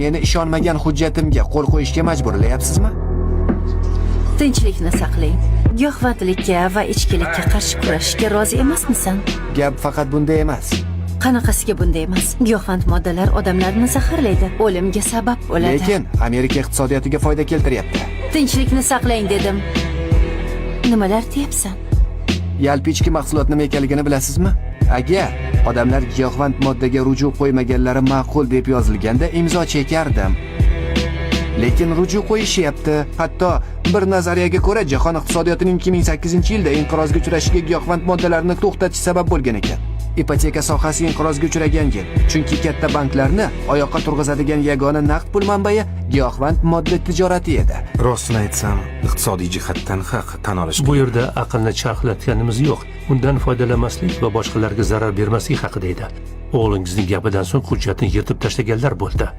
Meni ishonmagan hujjatimga qo'l qo'yishga majburlayapsizmi? Tinchlikni saqlang. Giyohvandlikka va ichkilikka qarshi kurashishga rozi emasmisan? Gap faqat bunda emas. Qanaqasiga bunday emas? Giyohvand moddalar odamlarni zaharlaydi, o'limga sabab bo'ladi. Lekin Amerika iqtisodiyotiga foyda keltiryapti. Tinchlikni saqlang dedim. Nimalar deyapsan? Yalpi ichki mahsulot nima ekanligini bilasizmi? Agar odamlar giyohvand moddaga ruju qo'ymaganlari ma'qul deb yozilganda imzo chekardim. Lekin ruju qo'yishyapti. Hatto bir nazariyaga ko'ra, jahon iqtisodiyotining 2008-yilda inqirozga uchrashiga giyohvand moddalarni to'xtatish sabab bo'lgan ekan. Ipoteka sohasi inqirozga uchragan yil, chunki katta banklarni oyoqqa turg'izadigan yagona naqd pul manbai giyohvand modda tijorati edi. Rostini aytsam, iqtisodiy jihatdan haq tan olish. Bu yerda aqlni charxlatganimiz yo'q. Undan foydalanmaslik va boshqalarga zarar bermaslik haqida edi. O'g'lingizning gapidan so'ng hujjatni yirtib tashlaganlar bo'ldi.